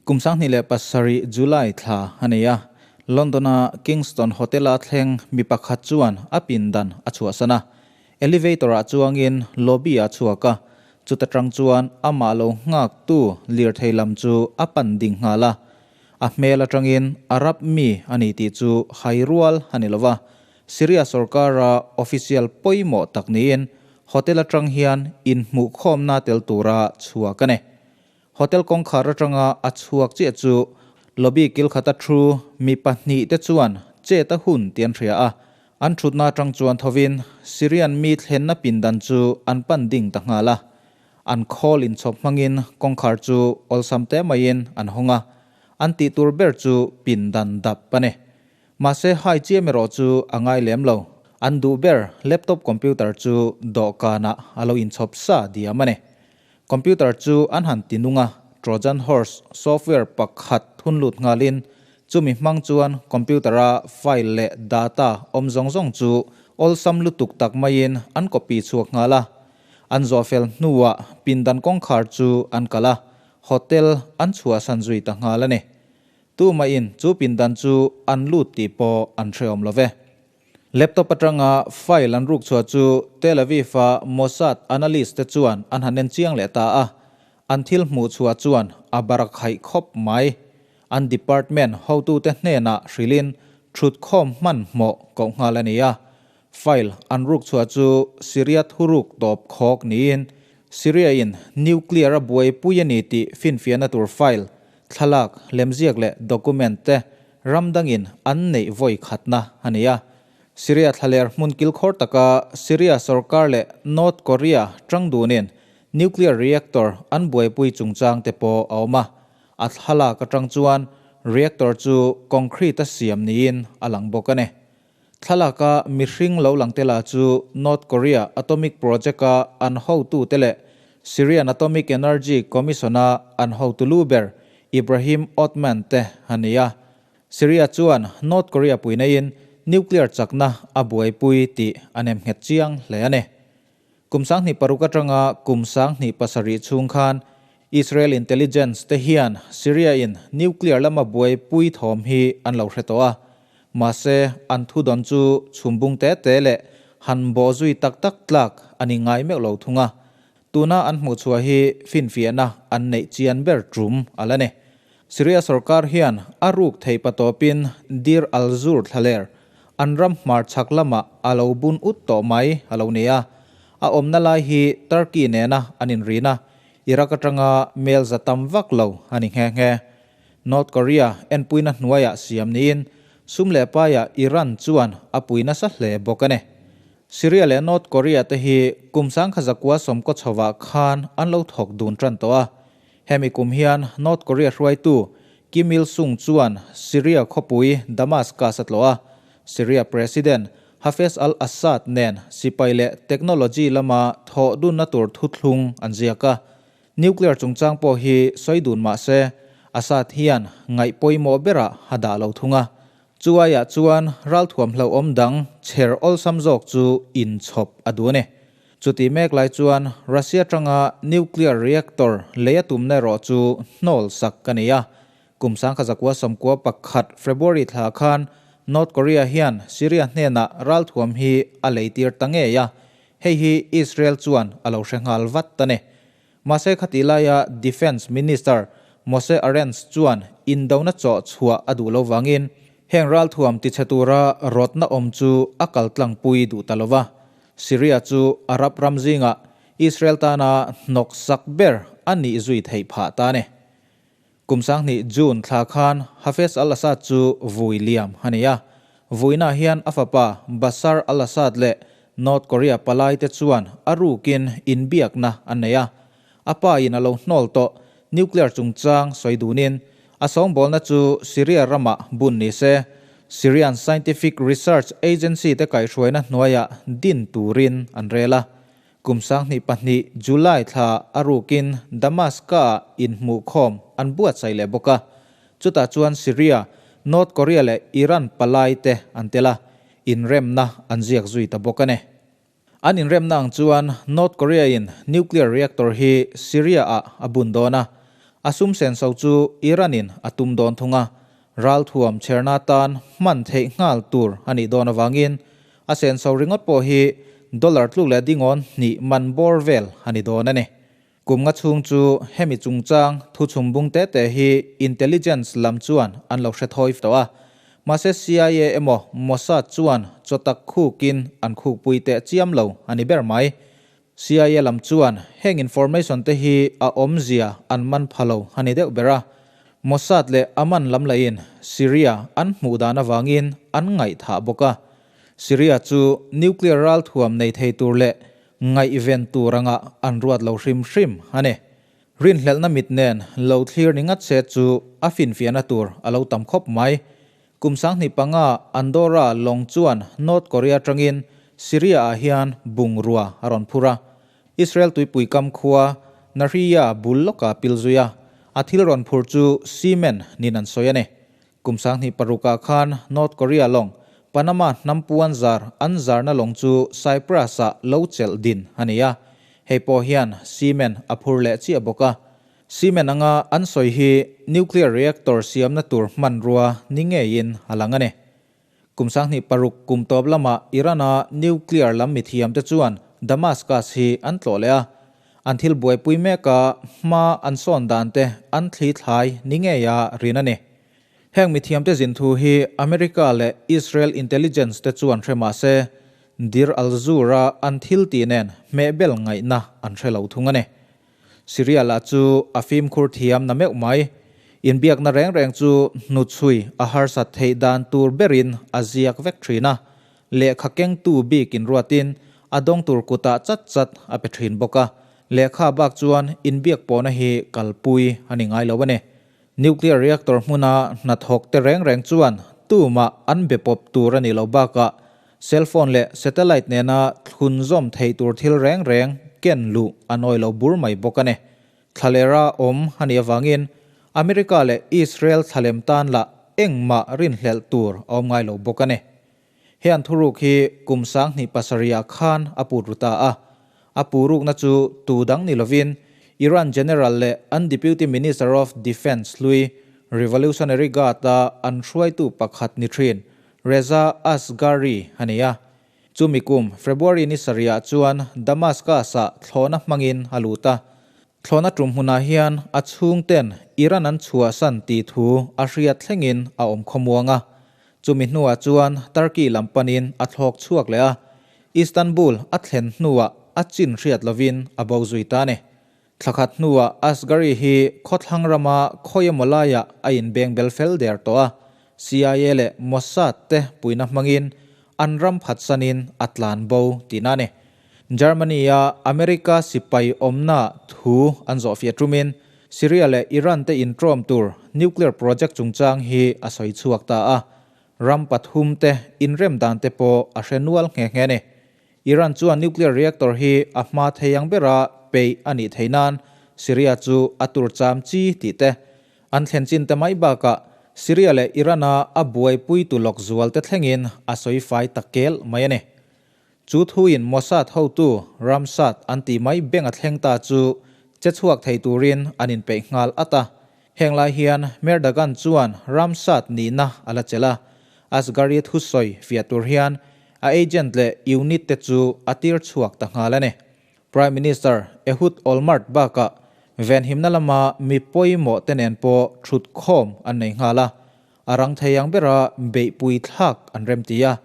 Kum 27 July thla a nei a, London-a Kingston Hotel-a thleng mi pakhat chuan a pindan a chhuahsan a. Elevator-ah chuangin lobby-ah chhuak a, chuta tang chuan amah lo nghaktu lirthei lam chu a pan ding nghal a. A hmel atangin Arab mi a ni tih chu hai rual a ni lo va, Syria sorkara official pawimawh tak niin hotel atang hian inhmuhkhawmna tel tura chhuak a ni. Hotel kawngkhar atanga a chhuak chiah chu lobby kil khata thu mi pahnihte chuan chet a hun tih an hria a, an thutna atang chuan thovin Syrian mi thlenna pindan chu an pan ding ta nghal a. An khawl inchhawp hmangin kawngkhar chu awlsam te maiin an hawng a, an tih tur ber chu pindan dap a ni. Mahse hai chiam erawh chu a ngai lem lo. An duh ber laptop computer chu dawhkanah a lo inchhawp sa diam a ni. Computer chu an han ti nung a, Trojan Horse software pakhat thun lut nghalin chumi hmang chuan computer-a file leh data awm zawng zawng chu awlsam lutuk tak maiin an copy chhuak nghal a. An zawhfel hnuah pindan kawngkhar chu an kalh a, hotel an chhuahsan zui ta nghal a ni. Tumahin chu pindan chu an lut tih pawh an hreawm lo ve. Laptop atanga file an ruk chhuah chu Tel Aviv-a Mossad analyst te chuan an han en chiang leh ta a, an thil hmuh chhuah chuan a barakhaih khawp mai. An department hotute hnenah hrilhin thutkhawm hmanhmawh koh nghal a ni a. File an ruk chhuah chu Syria thuruk tawp khawk niin Syria-in nuclear a buaipui a ni tih finfiahna tur file, thlalak, lemziak leh document te Ram dangin an neih vawi khatna a ni a. Syria thlaler hmun kilkhawr taka Syria sorkar leh North Korea tang dunin nuclear reactor an buaipui chungchang te pawh a awm a. A thlalak atang chuan reactor chu concrete a siam niin a lang bawk a ni. Thlalaka mihring lo lang te lah chu North Korea atomic project-a an hotute leh Syrian Atomic Energy Commission-a an hotu lu ber Ibrahim Othman te a ni a. Syria chuan North Korea pui neiin nuclear chakna a buaipui tih a nem nghet chiang hle a ni. Kum 26 atanga kum 27 chhung khan Israel intelligence te hian Syria-in nuclear lama buaipui thawm hi an lo hre tawh a. Mahse, an thudawn chu chhumbung te te leh han bawh zui tak tak tlak a ni ngai meuh lo thung a. Tuna an hmuhchhuah hi finfiahna an neih chian ber tum a la ni. Syria sorkar hian a ruk theih patawpin Deir al-Zour thlaler an ram hmarchhak lamah a lo bun ut tawh mai a lo ni a. A awmna lai hi Turkey nena an inrin a, Iraq atanga mel za tam vak lo a ni nghe nghe. North Korea enpuina hnuaiah siam niin sum leh paiah Iran chuan a pui nasa hle bawk a ni. Syria leh North Korea te hi kum 1900 sawmkaw chhovah khan an lo thawk dun tan tawh a. Hemi kum hian North Korea hruaitu Kim Il Sung chuan Syria khawpui Damascus a tlawh a. Syria President Hafez al-Assad nen sipai leh technology lama thawh dunna tur thuthlung an ziak a. Nuclear chungchang pawh hi sawi dun mah se, Assad hian ngaih pawimawh berah a dah lo thung a. Chu aiah chuan ralthuam hlauhawm dang chher awlsam zawk chu inchhawp a duh a ni. Chuti mek lai chuan Russia tanga nuclear reactor lei a tumna erawh chu hnawl sak a ni a. Kum 1991 February thla khan North Korea hian Syria hnenah ralthuam hi a leitir ta ngei a, hei hi Israel chuan a lo hre nghal vat a ni. Mahse khati laia Defence Minister Moshe Arens chuan indona chawh chhuah a duh lo vangin heng ralthuam tichhe tura rawtna awm chu a kal tlangpui duh ta lo va. Syria chu Arab ram zingah Israel tana hnawk sak ber a nih zui theih phah ta a ni. Kum 2000 June thla khan Hafez al-Assad chu vui liam a ni a. Vuinaah hian a fapa Bashar al-Assad leh North Korea palaite chuan a rukin inbiakna an nei a. A pa in a lo hnawl tawh nuclear chungchang sawi dunin a sawngbawlna chu Syria ramah bun ni se, Syrian Scientific Research Agency te kaihhruaina hnuaiah din turin an rel a. Kum 2002 July thla a rukin Damascus-ah inhmuhkhawm an buatsaih leh bawk a. Chutah chuan Syria, North Korea leh Iran palai te an tel a, inremna an ziak zui ta bawk a ni. An inremna ang chuan North Korea-in nuclear reactor hi Syria-ah a bun dawn a. A sum senso chu Iran-in a tum dawn thung a, ralthuam chherna atan hman theih nghal tur a nih dawn avangin a senso ringawt pawh hi dollar tluk leh dingawn hnih man bawr vel a ni dawn a ni. Kum nga chhung chu hemi chungchang thuchhum bung te te hi intelligence lam chuan an lo hre thawi tawh a, mahse CIA emaw Mossad chuan chaw tak khukin an khukpui teh chiam lo a ni ber mai. CIA lam chuan heng information te hi a awmzia an man pha lo a ni deuh ber a, Mossad leh Aman lam lahin Syria an hmuh dan avangin an ngaihthah bawk a. Syria chu nuclear ralthuam nei thei tur leh ngaihven tur anga an ruat lo hrim hrim a ni. Rinhlelhna mit nen lo thlir ni ngat se chu a finfiahna tur a lo tam khawp mai. Kum 2005 Andorra lawng chuan North Korea atangin Syria-ah hian bungrua a rawn phur a. Israel tuipui kam khua Nahriya bul lawka pil zui a, a thil rawn phur chu cement niin an sawi a ni. Kum 2006ah khan North Korea lawng Panama hnam puan zar an zarna lawng chu Cyprus-ah lo chelh din a ni a, hei pawh hian cement a phur leh chiah bawk a. Cement anga an sawi hi nuclear reactor siamna tur hmanrua ni ngeiin a lang a ni. Kum 2006 kum tawp lama Iran-a nuclear lam mithiamte chuan Damascus hi an tlawh leh a, an thil buaipui meka hma an sawn dante an thli thlai ni ngeia rin a ni. Heng mithiamte zin thu hi America leh Israel intelligence te chuan hre mah se, Deir al-Zour-a an thil tih nen hmehbel ngaihna an hre lo thung a ni. Syria lah chu a fimkhur thiam na meuh mai. Inbiakna reng reng chu hnuchhui a harsat theih dan tur berin a ziak vek thin a, lehkha kengtu bik inruatin a dawng tur kutah chat chat a pe thin bawk a, lehkha bak chuan inbiak pawhna hi kalpui a ni ngai lo a ni. Nuclear reactor hmuna hnathawk te reng reng chuan tumah an be pawp tur a nih loh bakah cellphone leh satellite nena thlunzawm theih tur thil reng reng ken luh an awih lo bur mai bawk a ni. Thlalera awm a nih avangin America leh Israel thlalem tan lah engmah rinhlelh tur a awm ngai lo bawk a ni. He an thuruk hi kum 2007ah khan a put ru ta a. A purukna chu tu dang ni lovin Iran General leh an Deputy Minister of Defence hlui Revolutionary Guard-a an hruaitu pakhat ni thin Reza Asghari a ni a. Chumi kum February ni sarihah chuan Damascus-ah thlawhna hmangin a lut a. Thlawhna tum hmunah hian a chhungten Iran an chhuahsan tih thu a hriat thlengin a awm khawmuang a. Chumi hnuah chuan Turkey lam panin a thlawk chhuak leh a, Istanbul a thlen hnuah a chin hriat lovin a bo zui ta a ni. Thla khat hnuah Asghari hi khawthlang rama khawi emaw laiah a inbeng bel fel der tawh a, CIA leh Mossad te puihna hmangin an ram phatsanin a tlan bo tihna a ni. Germany-a America sipai awmna thu an zawhfiah tumin Syria leh Iran te intrawm tur nuclear project chungchang hi a sawi chhuak ta a, ram pathum te inrem dan te pawh a hre nual nghe nghe a ni. Iran chuan nuclear reactor hi a hma thei ang bera peih a nih theih nan Syria chu a tur cham chi tih te an thlen chin te mai bakah Syria leh Iran-a a buaipui tu lawk zual te thlengin a sawi fai ta kel mai a ni. Chu thuin Mossad hotu Ramsad an tih mai beng a thleng ta chu che chhuak thei turin an inpeih nghal at a. Heng lai hian Merdagan chuan Ramsad nihna a la chelh a, Asghari thusawi fiah tur hian a agent leh unit te chu a tir chhuak ta nghal a ni. Prime Minister Ehud Olmert bakah venhimna lama mi pawimawh te nen pawh thutkhawm an nei nghal a, a rang thei ang bera beihpui thlak an remti a.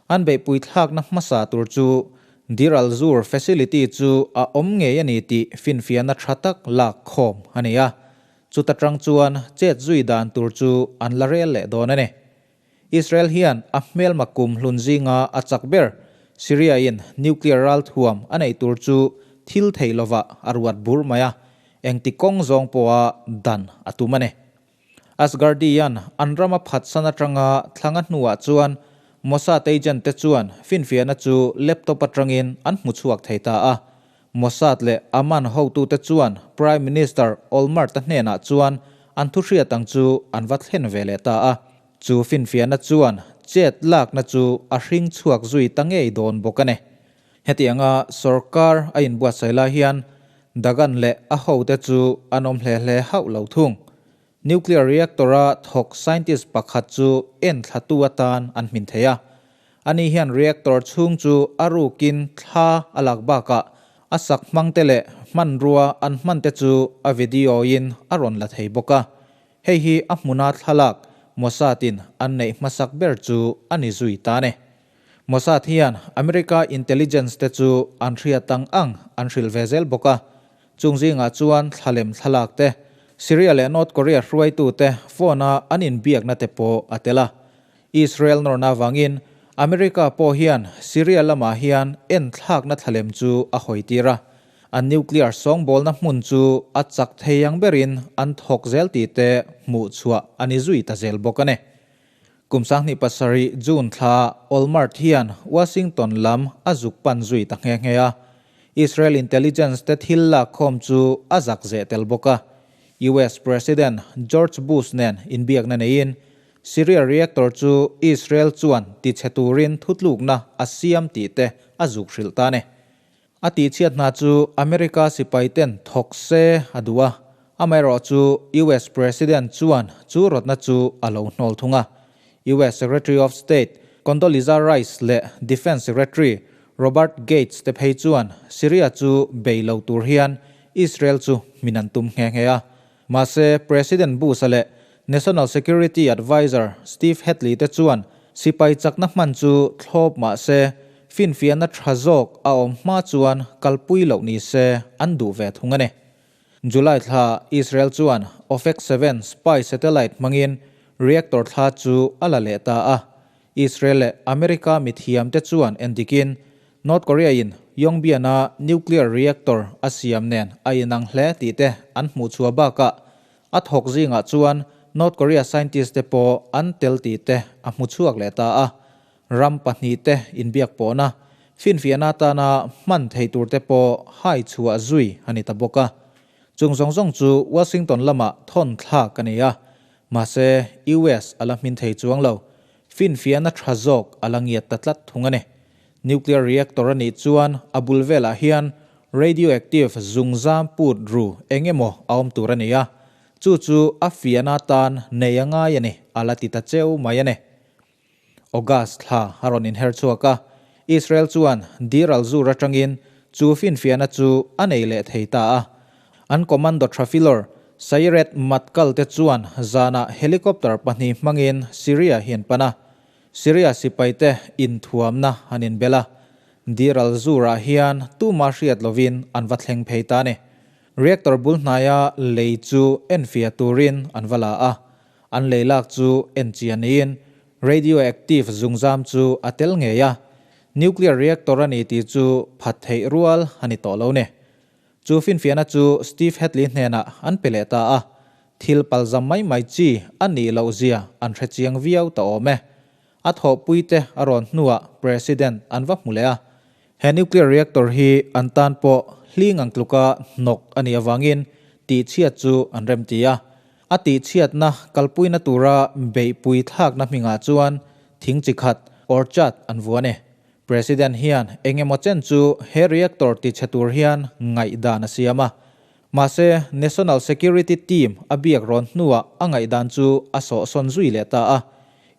An beihpui thlakna hmasa tur chu Deir al-Zour facility chu a awm ngei a ni tih finfiahna tha tak lak khawm a ni a, chuta tang chuan chet zui dan tur chu an la rel leh dawn a ni. Israel hian a hmelma kum hlun zinga a chak ber Syria-in nuclear ralthuam a neih tur chu thil theih lovah a ruat bur mai a, engti kawng zawng pawha dan a tum a ni. Asgardian an rama phatsan atanga thlanga hnuah chuan Mossad agent te chuan finfiahna chu laptop atangin an hmu chhuak thei ta a. Mossad leh Aman hotute chuan Prime Minister Olmert-a hnenah chuan an thuhriat ang chu an va thlen ve leh ta a. Chu finfiahna chuan chet lakna chu a hring chhuak zui ta ngei dawn bawk a ni. Hetianga sorkar a inbuatsaih lai hian Dagan leh a hote chu an awm hle hle hauh lo thung. Nuclear reactor-a thawk scientist pakhat chu enthlatu atan an hmin thei a. Ani hian reactor chhung chu a rukin thla a lak bakah a sak hmangte leh hmanrua an hmante chu a video-in a rawn la thei bawk a. Hei hi a hmuna thlalak Mossad-in an neih hmasak ber chu a ni zui ta a ni. Mossad hian America intelligence te chu an hriat ang ang an hrilh ve zel bawk a. Chung zingah chuan thlalem thlalak te, Syria leh North Korea hruaitute phone-a an inbiakna te pawh a tel a. Israel nawrna avangin America pawh hian Syria lamah hian enthlakna thlalem chu a hawitir a. An nuclear sawngbawlna hmun chu a chak thei ang berin an thawk zel tih te hmuh chhuah a ni zui ta zel bawk a ni. Kum 27 June thla Olmert hian Washington lam a zuk pan zui ta nghe nghe a. Israel intelligence te thil lak khawm chu a zak zeh tel bawk a. US President George Bush nen inbiakna neiin Syria reactor chu Israel chuan tichhe turin thutlukna a siam tih te a zuk hrilh ta a ni. A tihchhiat hna chu America sipaiten thawk se a duh a, amaherawhchu US President chuan chu rawtna chu a lo hnawl thung a. US Secretary of State Condoleezza Rice leh Defence Secretary Robert Gates te phei chuan Syria chu bei lo tur hian Israel chu min an tum nghe nghe a. Mahse, President Bush-a leh National Security Adviser Steve Hadley te chuan sipai chakna hman chu thlawp mah se, finfiahna tha zawk a awm hma chuan kalpui loh ni se an duh ve thung a ni. July thla Israel chuan Ofek 7 spy satellite hmangin reactor thla chu a la leh ta a. Israel leh America mithiamte chuan endikin North Korea-in Yongbyon-a nuclear reactor a siam nen a inang hle tih te an hmuh chhuah bakah a thawk zingah chuan North Korea scientist te pawh an tel tih te a hmu chhuak leh ta a. Ram pahnihte inbiak pawhna finfiahna atana hman thei tur te pawh hai chhuah zui a ni ta bawk a. Chung zawng zawng chu Washington lamah thawn thlak a ni a, mahse US a la hmin thei chuang lo. Finfiahna tha zawk a la ngiat ta tlat thung a ni. Nuclear reactor a nih chuan a bul velah hian radioactive zungzam put ru eng emaw a awm tur a ni a, chu chu a fiahna atan nei a ngai a ni, a la ti ta cheu mai a ni. August thla a rawn inher chhuak a, Israel chuan Deir al-Zur atangin chu finfiahna chu a nei leh thei ta a. An commando Trafilor, Sayeret Matkal te chuan zanah helicopter pahnih hmangin Syria hi an pan a, Syria sipaite inthuamna an inbel a, Deir al-Zur-ah hian tuma hriat lovin an va thleng phei ta a ni. Reactor bul hnaia lei chu enfiah turin an va la a, an lei lak chu enchian niin radioactive zungzam chu a tel ngei a, nuclear reactor a ni tih chu phat theih rual a ni tawh lo ni. Chu finfiahna chu Steve Hadley hnenah an pe leh ta a, thil palzam mai mai chi a nih loh zia an hre chiang viau ta awm e. A thawhpuite a rawn hnuah President an va hmu leh a, he nuclear reactor hi an tan pawh hling ang tluka hnawk a nih avangin tihchhiat chu an remti a. A tihchhiatna kalpuina tura beihpui thlakna hmingah chuan thing chi khat, orchard, an vuan e. President hian eng emaw chen chu he reactor tichhe tur hian ngaihdan a siam a. Mahse, National Security Team a biak rawn hnuah a ngaihdan chu a sawhsawn zui leh ta a.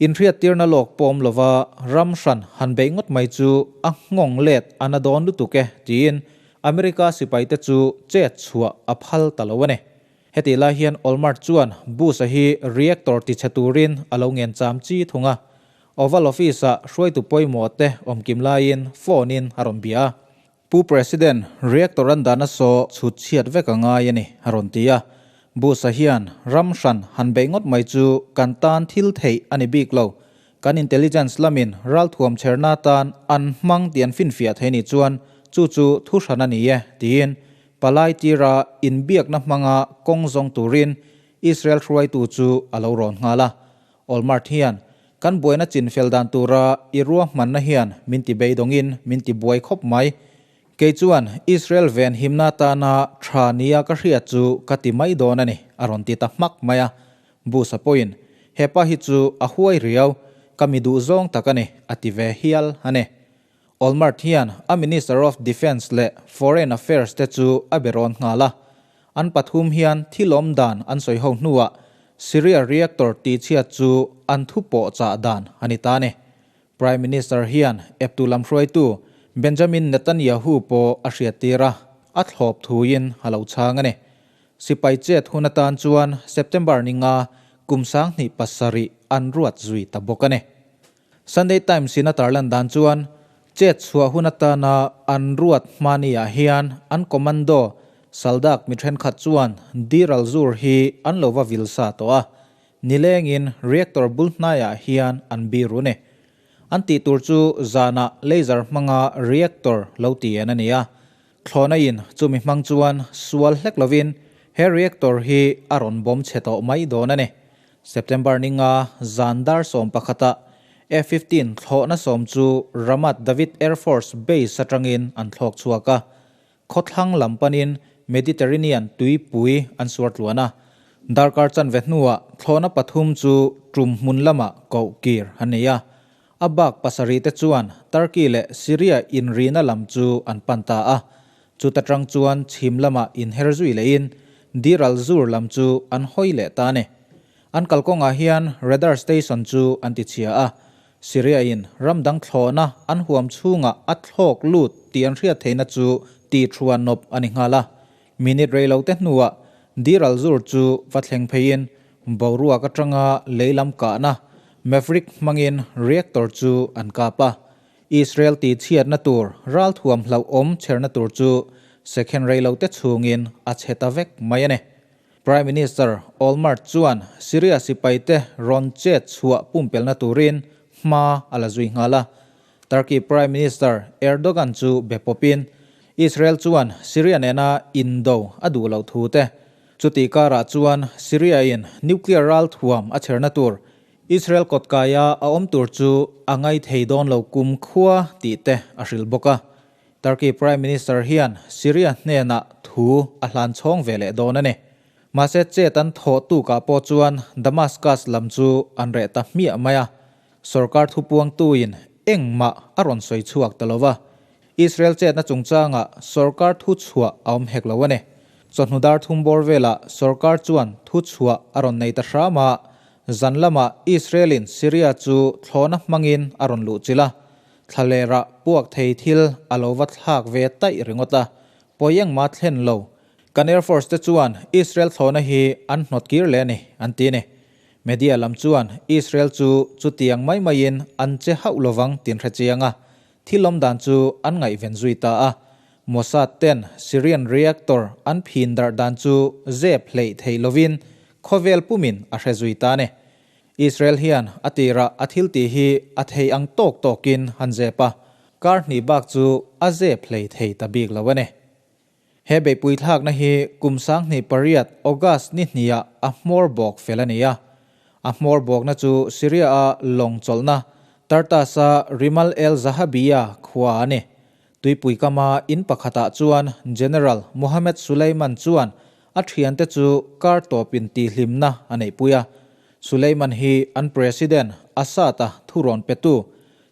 Inhriattirna lawk pawm lova ram hran han beih ngawt mai chu a nghawng let a na dawn lutuk e tiin America sipaite chu chet chhuah a phal ta lo a ni. Hetih lai hian Olmert chuan Bush-a hi reactor tichhe turin a lo ngen cham chi thung a. Oval Office-ah hruaitu pawimawh te awm kim laiin phone-in a rawn bia a. Pu President, reactor an dahna saw chhut chhiat vek a ngai a ni, a rawn ti a. Bush-a hian ram hran han beih ngawt mai chu kan tan thil theih a ni bik lo. Kan intelligence lamin ralthuam chherna atan an hmang tih an finfiah thei nih chuan chu chu thu hran a ni e, tiin palai tira inbiakna hmanga kawng zawng turin Israel hruaitu chu a lo rawn nghal a. Olmert hian, Kan buaina chinfel dan tura i ruahmanna hian min ti beidawngin min ti buai khawp mai. Kei chuan Israel ven himna atana tha nia ka hriat chu ka ti mai dawn a ni, a rawn ti ta hmak mai a. Bush-a pawhin, Hepa hi chu a huai riau, ka mi duh zawng tak a ni, a ti ve hial a ni. Olmert hian a Minister of Defence leh Foreign Affairs te chu a be rawn nghal a. An pathum hian thil awm dan an sawi ho hnuah Syria reactor tihchhiat chu an thu pawh chah dan a ni ta a ni. Prime Minister hian eptu lam hruaitu Benjamin Netanyahu pawh a hriattir a, a thlawp thuin a lo chhang a ni. Sipai chet hun atan chuan September ni nga kum 2007 an ruat zui ta bawk a ni. Sunday Times in a tarlan dan chuan chet chhuah hun atana an ruat hmani ah hian an commando Saldak mi thenkhat chuan Deir al-Zur hi an lo va vil sa tawh a, nilengin reactor bul hnaiah hian an biru ni. An tih tur chu zanah laser hmanga reactor lo ti en a ni a, Thlawhna in chumi hmang chuan sual hlek lovin he reactor hi a rawn bawm chhe tawh mai dawn a ni. September ni nga zan dar sawm pakhatah F-15 thlawhna sawm chu Ramat David Air Force Base atangin an thlawk chhuak a. Khawthlang lam panin Mediterranean tuipui an suar tluan a. Darkar chanve hnuah thlawhna pathum chu tum hmun lamah koh kir an nei a. A bak pasarih te chuan Turkey leh Syria inrina lam chu an pan ta a, chuta tang chuan chhim lamah inher zui lehin Deir al-Zur lam chu an hawi leh ta a ni. An kalkawngah hian radar station chu an tichhia a, Syria in ram dang thlawhna an huam chhungah a thlawk lut tih an hriat theihna chu tihthruan nawp a ni nghal a. Minute rei lo te hnuah Deir al-Zur chu va thleng pheiin boruak atanga lei lam kahna Maverick hmangin reactor chu an kap a. Israel tihchhiatna tur ralthuam hlauhawm chherna tur chu second rei lo te chhungin a chhe ta vek mai a ni. Prime Minister Olmert chuan Syria sipaite rawn chet chhuah pumpelna turin hma a la zui nghal a. Turkey Prime Minister Erdogan chu be pawpin Israel chuan Syria nena indo a duh loh thu te, chutih karah chuan Syria-in nuclear ralthuam a chherna tur Israel kawtkaia a awm tur chu a ngai thei dawn lo kum khua tih te a hrilh bawk a. Turkey Prime Minister hian Syria hnenah thu a hlan chhawng ve leh dawn a ni. Mahse chet an thawh tukah pawh chuan Damascus lam chu an reh ta hmiah mai a. Sorkar thupuangtuin engmah a rawn sawi chhuak ta lo va, Israel chetna chungchangah sorkar thuchhuah a awm hek lo a ni. Chawhnu dar thum bawr velah sorkar chuan thuchhuah a rawn nei ta hram a, zan lamah Israel-in Syria chu thlawhna hmangin a rawn luh chilh a, thlalerah puak thei thil a lo va thlak ve taih ringawt a, pawi engmah thlen lo. Kan Air Force te chuan Israel thlawhna hi an hnawt kir leh a ni, an ti a ni. Media lam chuan Israel chu chutiang mai maiin an che hauh lovang tin hre chiang a, thil awm dan chu an ngaihven zui ta a. Mossad ten Syrian reactor an phin darh dan chu zep hleih theih lovin khawvel pumin a hre zui ta a ni. Israel hian a tirah a thil tih hi a thei ang tawk tawkin han zep a, kar hnih bak chu a zep hlei thei ta bik lo a ni. He beihpui thlakna hi kum 2008 August ni hniah a hmawr bawk fel a ni a. A hmawr bawkna chu Syria-a lawng chawlhna Tartus-a Rimal el Zahabiya khua a ni. Tuipui kama in pakhatah chuan General Mohammed Suleiman chuan a thiante chu kar tawpin tihhlimna a neihpui a. Suleiman hi an President Assad-a thurawn petu,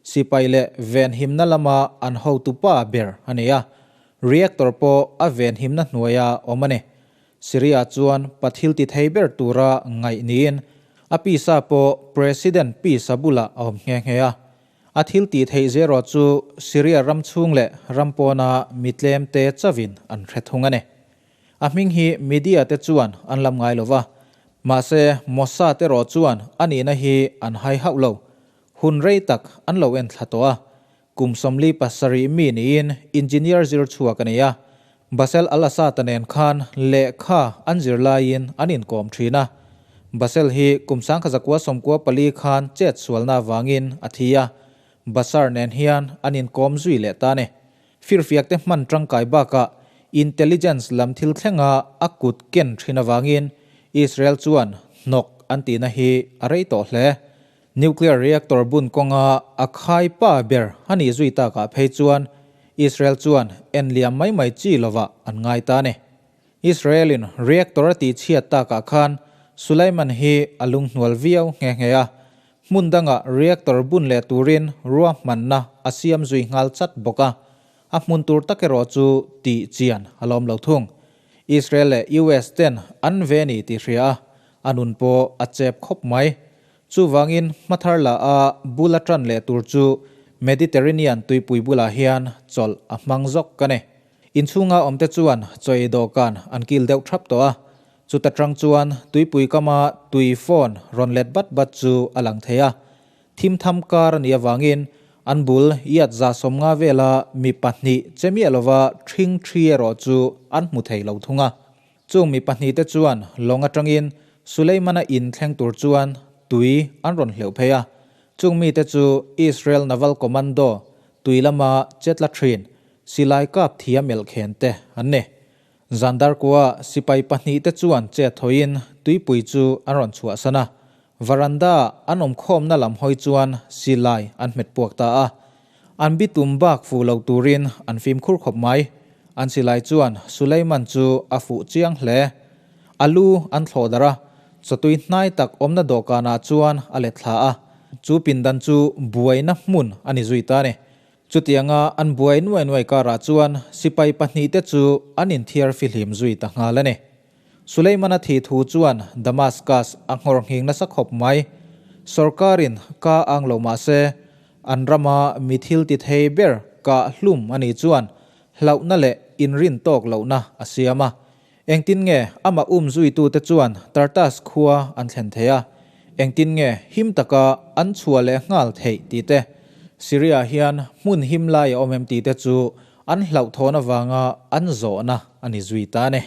sipai leh venhimna lama an hotupa ber a ni a. Reactor pawh a venhimna hnuaia awm a ni. Syria chuan pathil ti thei ber tura ngaih niin a pisa pawh President pisa bulah a awm nghe nghe a. A thil tih theih zero chu Syria ram chhung leh ram pawna mi tlem te chauhin an hre thung a ni. A hming hi media te chuan an lam ngai lova, mahse Mossad erawh chuan a nihna hi an hai hauh lo. Hun rei tak an lo en thla tawh a, Kum 47 mi niin engineer zir chhuak a ni a, Basel al-Assad-a nen khan lehkha an zir laiin an inkawm thin a. Basel hi kum 1994 khan chet sualna avangin a thi a, Bashar nen hian an inkawm zui leh ta a ni. Firfiak te hman tangkai bakah intelligence lam thil thlenga a kut ken thin avangin Israel chuan hnawk an tihna hi a rei tawh hle. Nuclear reactor bun kawnga a khai pa ber a nih zui takah phei chuan Israel chuan en liam mai mai chi lovah an ngai ta a ni. Israel-in reactor a tihchhiat takah khan Sulaiman hi a lunghnual viau nghe nghe a. Hmun danga reactor bun leh turin ruahmanna a siam zui nghal chat bawk a, a hmun tur tak erawh chu tih chian a lawm lo thung. Israel leh US ten an ve ni tih hria a, a nun pawh a chep khawp mai. Chuvangin hmathar la a bul a tan leh tur chu Mediterranean tuipui bulah hian chawlh a hmang zawk ka ni. Inchhunga awmte chuan chaw ei dawhkan an kil deuh thap tawh a, Chuta tang chuan tuipui kama tui phone rawn let bat bat chu a lang thei a. Thim tham kar a nih avangin an bul iat 150 vela mi pahnih che miah lova ṭhing ṭhi erawh chu an hmu thei lo thung a. Chung mi pahnihte chuan lawng atangin Suleimana in thleng tur chuan tui an rawn hleuh phei a. Chung mite chu Israel Naval Commando tui lama chetla ṭhin silai kap thiam elkhen te an ni. Zandarkua sipai pahnihte chuan chet thawiin tuipui chu an rawn chhuahsan a, varanda an awmkhawmna lam hawi chuan silai an hmet puak ta a. An bitum bak fuh lo turin an fimkhur khawp mai. An silai chuan Suleiman chu a fuh chiang hle. A lu an thlawh darh a, chawtui hnai tak awmna dawhkanah chuan a let thla a, chu pindan chu buaina hmun a ni zui ta a ni. Chutianga an buai nuai nuai karah chuan sipai pahnihte chu an inthiar fihlim zui ta nghal a ni. Suleimana thi thu chuan Damascus a nghawr nghing nasa khawp mai. Sorkarin ka ang lo mah se, an rama mi thil ti thei ber kah hlum a nih chuan hlauhna leh inrin tawk lohna a siam a. Engtin nge amah um zuitute chuan Tartas khua an thlen thei a, engtin nge him taka an chhuah leh nghal theih tih te, Syria hian hmun him lai a awm em tih te chu an hlauhthawn avanga an zawhna a ni zui ta a ni.